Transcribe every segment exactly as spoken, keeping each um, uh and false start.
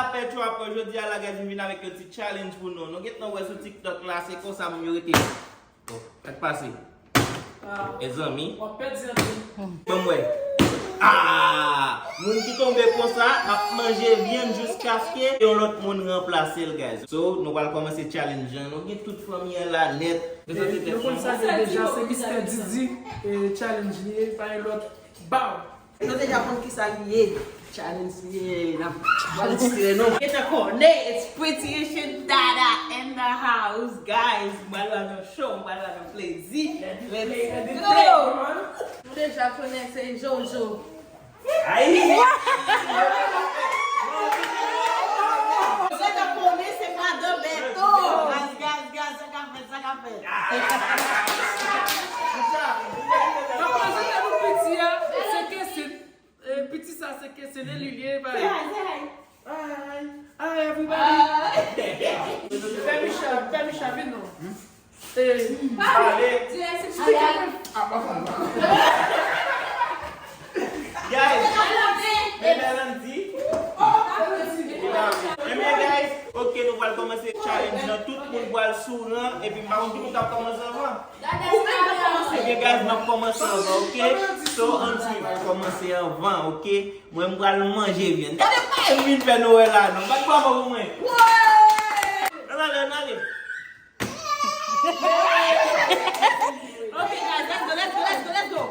Apre tou, apre jodi a la, guys, m vin avèk yon ti challenge pou nou. Nou gentan wè sou TikTok la, se konsa moun yo rete. Bon, sa k pase? Ah. Mezanmi. W ap pèdi anpil. Ban m wè. Ah! Moun ki tonbe konsa ap manje vyann jiskaske yon lòt moun ranplase l, guys. So, nou pral kòmanse challenge an. Nou gen tout fanmi an la nèt. Nou konn sa se deja, se Mistè Didi, eh, challenge li ye, pa gen lòt. Bow! Nou deja konn kisa li ye. Challenge li ye. N ap pral tire nou. Gentan konnen, it's Pretty Haitian Dada in the house, guys. M pral ba nou show, m pral ba nou plezi. Let's go! Nou deja konnen se Jojo. Ay! Ou deja konnen se Madan Beto. Gaz, gaz, gaz, sa k ap fèt, sa k ap fèt. Mwen prezante nou piti a, se Kessin. Eh, piti sa se Kessin, e li li ye, ba. Say hi, say hi. Hi, hi, everybody. Hi. Fè Micha, fè Micha, vin non. Eh, ale. Ale, ale. Guys, men Belandy. Ebyen, guys, ok, nou pral kòmanse challenge nan. Tout moun pral sou ran, epi m pa konn ki moun k ap kòmanse anvan. Ebyen, guys, m ap kòmanse anvan, ok? So, ann swiv, m ap kòmanse anvan, ok? Mwen, m pral manje vyann. Gade pa vin fè Noël la, non. Bat bravo pou mwen. Ann ale, ann ale. Ok, guys, let's go, let's go, let's go, let's go.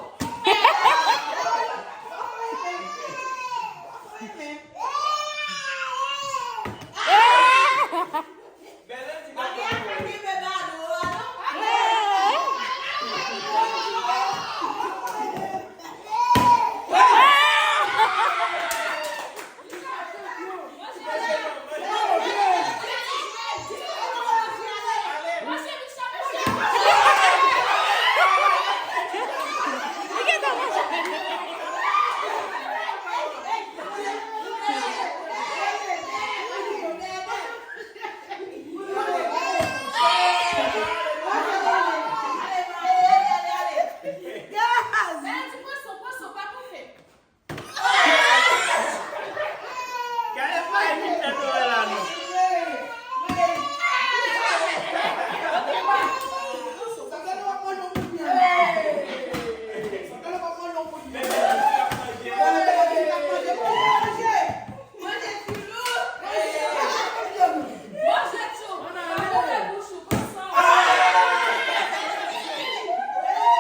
Gade pa evite Noël la non.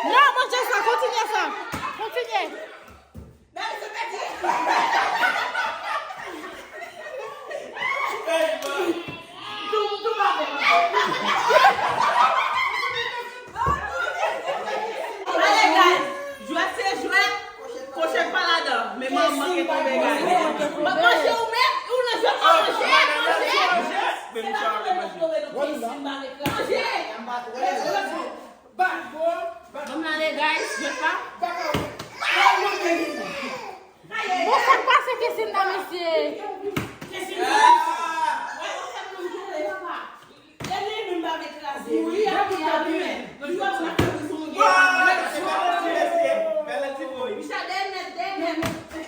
Non, manje sa, kontinye sa. Kontinye. Ale, guys. Jwèt se jwèt. Kwochèt pa ladan. Men manman ke tonbe, guys. Manje ou menm, ou nan jwèt pa manje. Manje. Se pa manje. Manje. Let's go, let's go. Bon, m ale, guys, jwèt pa. Bon, sa k pase Kessin la, mesye?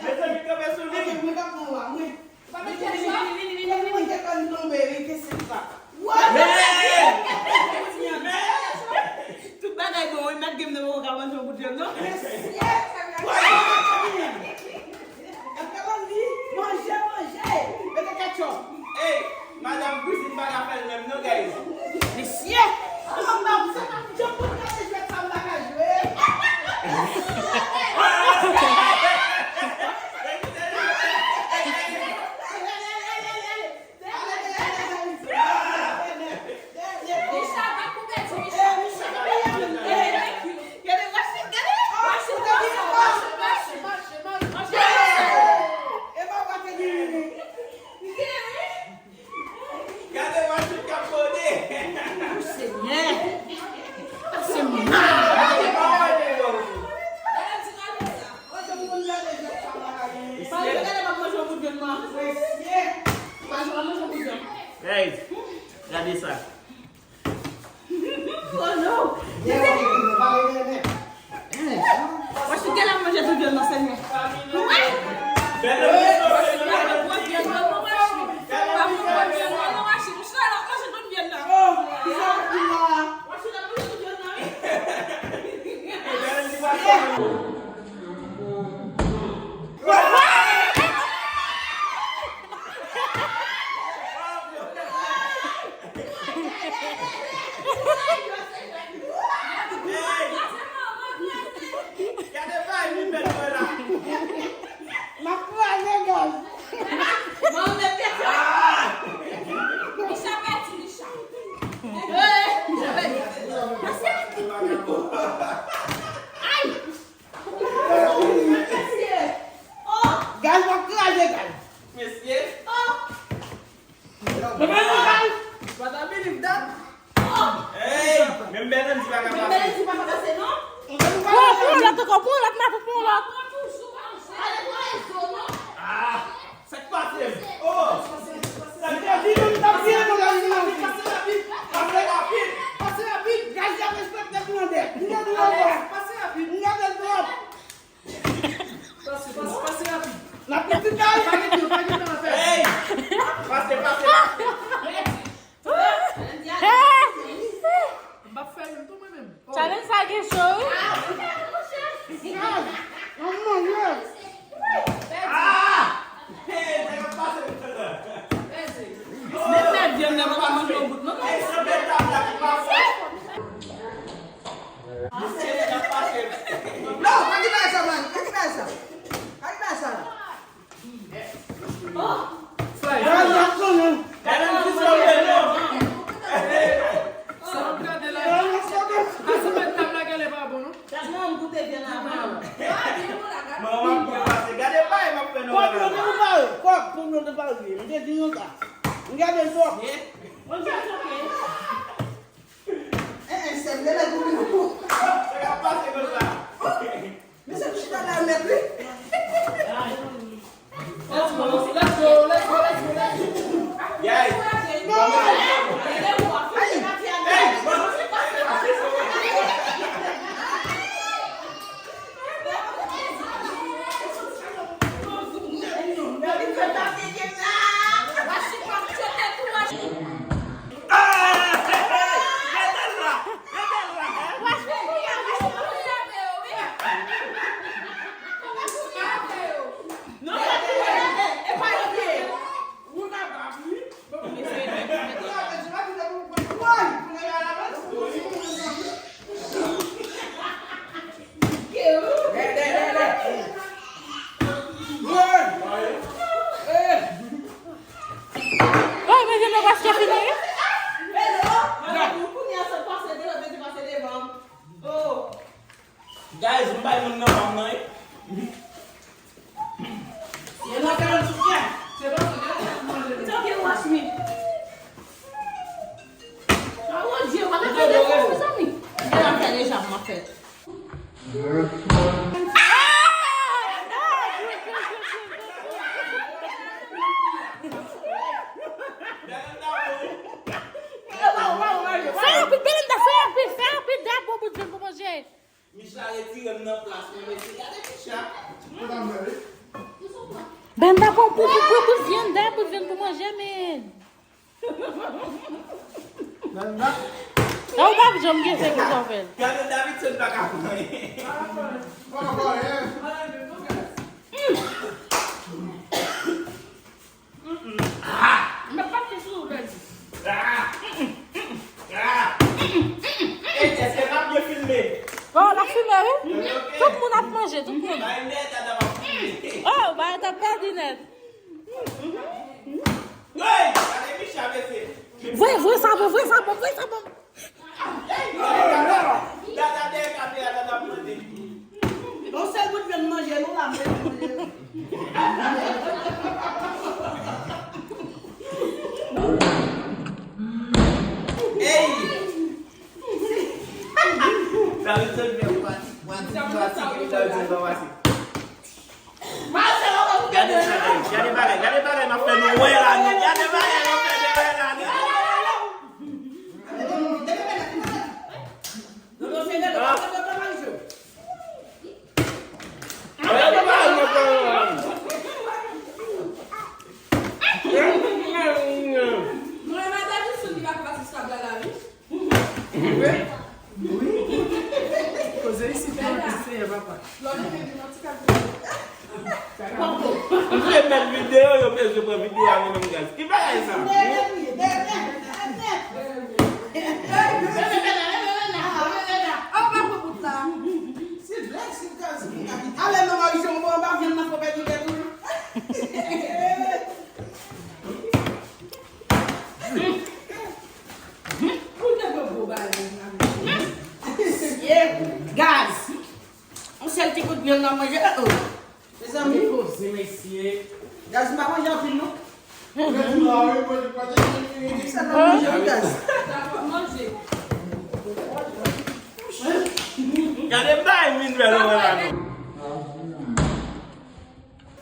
Mezanmi, kanpe sou li. Vini, vini, vini, vini, vini. Mwen te konn tonbe, wi, ke se sa. Men! Men! Tout bagay bon, wi, mèt game nan poko ka manje yon bout vyann, non? Mesye, sa vle di. Manje, manje! Mete ketchup! Ey, madanm kwizin pa ka fè l menm, non, guys? Mesye! Kòman m pa, se pa, jan pou gade jwèt sa, m pa ka jwe. Gade machin k ap rode. Senyè! Senyè! Guys, gade sa. Oh non! Mwen chita la manje tout vyann nan, Senyè. Ou wè? Gade machin k ap rode. Hey, menm Bèlandi pa ka pase. Pran, pran lòt ankò, pran lòt, Makou, pran lòt. Ah, sa k pase? Oh! Sa k pase? Pase rapid, pase rapid, pase rapid. Gaz la respekte pou yon dèk. Pase rapid. Pase, pase, pase rapid. N ap pran ti kay. Pa gen tan, pa gen tan, pa gen tan. Hey! Pase, pase, pase. M p ap fè youn tou mwen menm. Oh. Challenge sa gen cho, wi. Ah, m manje. Ah! Hey, nèg ap pase m. Menm nèg vyann nan, mwen pa manje yon bout, non. Hey, se bèl tab la ki pase. Misye nèg ap pase. Non, pa ki bagay sa, man. Pa ki bagay sa. Pa ki bagay sa la. Oh! Frè, gade, gade m ti sòvè, non. Sa m ap gade la. Pase mèt tab la, gade pa bon, non. Manman m ap pase. Gade bagay m ap fè nan bagay la. Kòk, pou nou te pale. M te di nou sa. M gade l twòp. Mwen fè choke. Eh, eh, sèm, lè lè goumen. Sa k ap pase konsa? Men se chita la nèt, wi. Let's go, let's go, let's go, let's go, let's go. Guys, hey, hey, Guys, m bay moun nan pa m nan, wi. It's okay, watch me. Ah, mon Dieu, pa ta fè defans, mezanmi. Mwen ap fè deja, mwen ap fè. Fè rapid, Belinda, fè rapid, fè rapid, dè bon bout vyann pou manje. Micha retire m nan plas mwen, mesye. Gade Micha. Benda pran pou, pou, pou, pou vyann, dè bout vyann pou manje, men. Benda. Sa ou p ap janm gen se pou sa w fè l. Gade Davidson pa ka pran. M ap pase sou ou, Bèldi. Ey, èske n ap byen filme? Oh, n ap filme, wi. Ok. Tout moun ap manje, tout moun. Bay nèt, Adam ap filme. Oh, bay nèt, pèdi nèt. Ey, gade Micha, mesye. Voye, voye sa bon, voye sa bon, voye sa bon. Yon sèl bout vyann manje, nou la, mwen manje. Ey! Sa vin sot byen, pati, pati, pati, sa vin sot byen, pati. Gade bagay, gade bagay, gade bagay m ap fè nou wè la, nou. Gade bagay m ap fè nou wè la, nou. Mwen, madanm, sou ki pa pase sa, la, la, wi. Wi. Wi. Koze isit yo, Seyè papa. Lò nou vin nan ti kal. Yo vle mèt videyo, yo bezwen pran videyo a nou menm, guys. Ki bagay sa? Ale non, Marichon, bon, anba vyann nan, fò pèdi tèt ou. Gaz. Yon sèl ti kout vyann nan manje, oh, oh. Mezanmi, poze, mesye. Gaz, m pa manje anpil, non. Gade bay min fè nou wè la nou.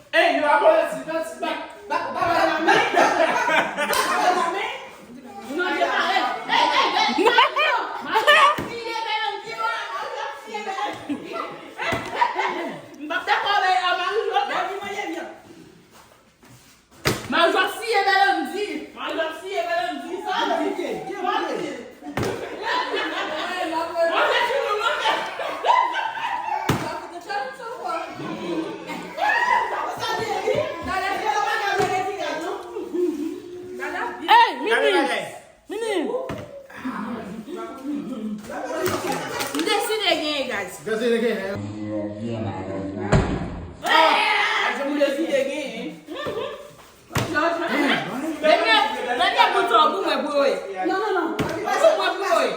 Ey, yo abone si fè si bak bak bak la men. Bak la men. Non, se pa rèd. Ey, ey, ey, Mario! Mario, siye Belandy, Mario, siye Belandy. M p ap dakò avè Mario, non. Mario ap siye Belandy. Mario ap siye Belandy. Sa w di? Sa w di? Hey, Mimi! Mimi! M deside genyen, guys. Deside genyen. Ah, m deside genyen. Premye, premye bout sa, pou mwen, pou yo ye. Non, non, non. Pou mwen, pou yo ye.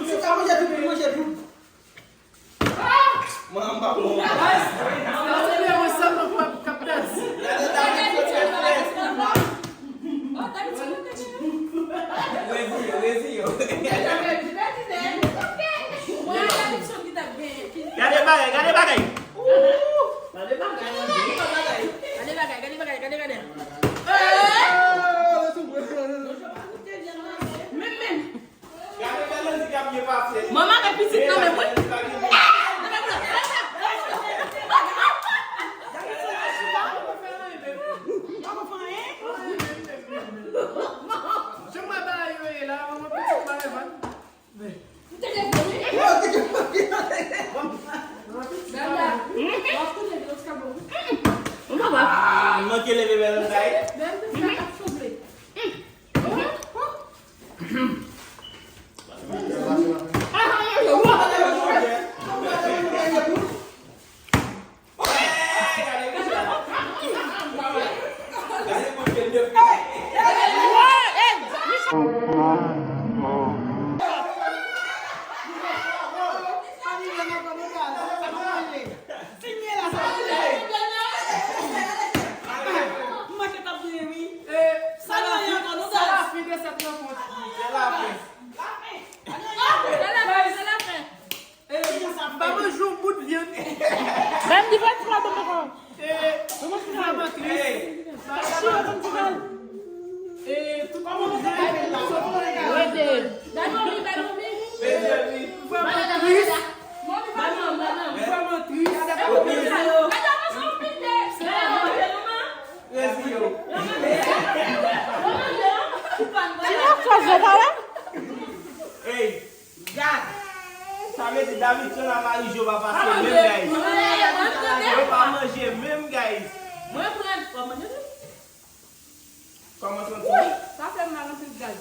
Si w ka manje tout, manje tout. Mwen, m pa bon. Mwen sèlman pou ap k ap danse. Gade David sot nan fès. Reziye, reziye. Gade bagay, gade bagay. Gade bagay, gade bagay, gade bagay. Men, men. Manman gen pitit nan men mwen. Jan mwen ba yo ye la, manman pitit pa revann. Ah, manke leve bèl anday. Sa la fen de sèt rankont. Se la fen. Se la fen. Se la fen. M pa manje yon bout vyann. Menm di pa ti la ban m ankò. Mwen vrèman tris. Chire ban m ti bal. Tout moun vrèman tris. Vrèman tris. Vrèman tris. Ti la fòs yo pa la. Hey. Gad! Sa vle di Davidson a Marie-Jo pa pase menm, guys. Yo pa manje menm, guys. Mwen pran kòman. Kòman santi? Sa fè m mal anpil, guys.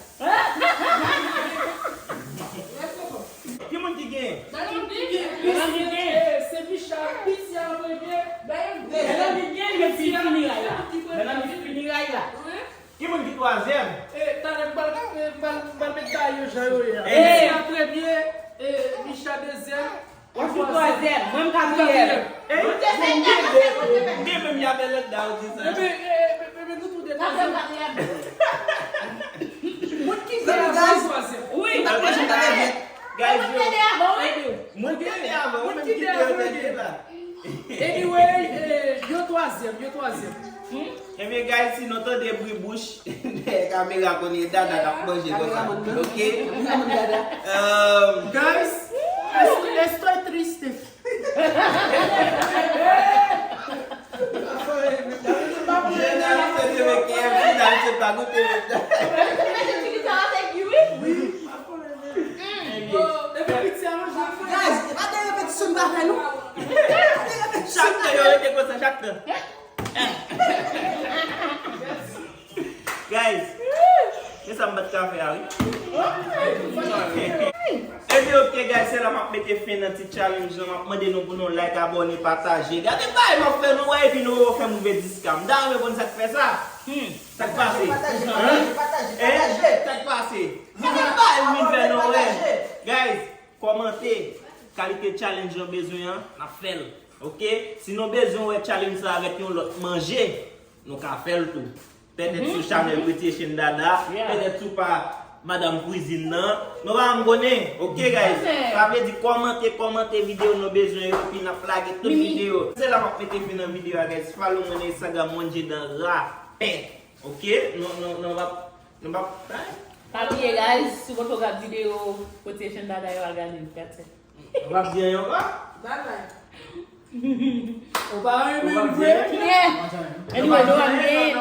Ki moun ki genyen? Ki moun ki genyen? Se Michel, piti a premye. Dayè, Bèlami genyen, men piti a fini ray la. Bèlami fini ray la. Wi. Ki moun ki twazyèm? E, talè m pral, e, m pral, m pral met bagay yo jan yo ye a. Ey! Micha premye, e, Micha dezyèm. Ou ki twazyèm? Mwen m katriyèm. Ey! Mwen m de, mwen m de menm y ap bèl anndan ou di sa. Ebyen, e, e, e, e, nou tou de twazyèm. Moun ki de avan twazyèm. Wi. Guys, yo. Mwen ki de avan, mwen ki de avan, mwen ki de la. Anyway, e, yo twazyèm, yo twazyèm. Hmm? Ebyen, guys, si nou tande bri bouch, dèyè kamera konnen Dada k ap manje konsa. Ok? Kameramann Dada. Ehm, guys, estoy, estoy triste. Jodi a, nou fè demen K F C, Davidson pa goute menm. Wi. Ebyen. Guys, e pa de repetisyon m pa fè, non. Chak tan yo rete konsa, chak tan. Guys, se sa m pa t ka fè a, wi. Ebyen, ok, guys, se la m ap mete fen nan ti challenge lan. M ap mande nou pou nou like, abòne, pataje. Gade bagay m ap fè nou wè, epi nou fè move diska. M ta renmen konn sa k fè sa. Hmm, sa k pase? Pataje, pataje, pataje, pataje. Sa k pase? Gade bagay m vin fè nou wè. Guys, kòmante kalite challenge nou bezwen an, n ap fè l. Ok? Si nou bezwen wè challenge sa avèk yon lòt manje, Nou ka fè l tou. Pètèt sou chanèl Pretty Asian Dada, pètèt sou pa Madam Kwizin nan. Nou pa janm konnen, ok guys? Sa vle di kòmante, kòmante videyo nou bezwen yo, epi n ap lage tout videyo. Se la m ap mete fen nan videyo a guys. Follow mwen nan Instagram One J Dan Rapè. Ok? Nou, nou, nou p ap, nou p ap, Pa bliye guys, si w potko gad videyo Pretty Asian Dada yo al gade l, that's it. nou p ap di anyen ankò? Ou pa renmen l vre? Yeah. Anyway, nou wè m genyen,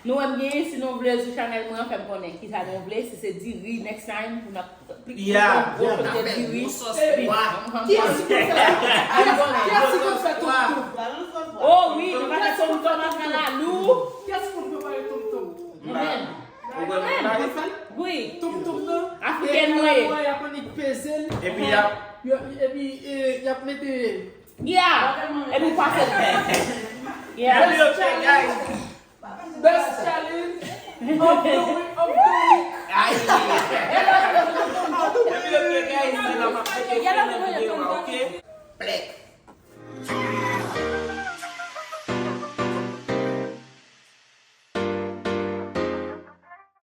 nou wè m genyen, si nou vle sou chanèl mwen an, fè m konnen kisa nou vle, si se diri next time, pou n ap Yeah. gwo kote diri. Kiyès ki konn fè? Kiyès ki konn fè tonton? Oh wi, nou pa fè tonton nan kalalou. Kiyès ki konn prepare tonton? Mwen menm. Ou konn prepare sa? Wi. Tonton nan. Afriken mwen ye. Y ap annik peze l. Epi y ap Yo- Epi eh, y ap mete Yeah. Epi w pase l. Yeah. Epi ok guys. Best challenge of the week, of the week. Ayi. Epi ok guys, se la m ap mete fen nan videyo a, ok? Plèk.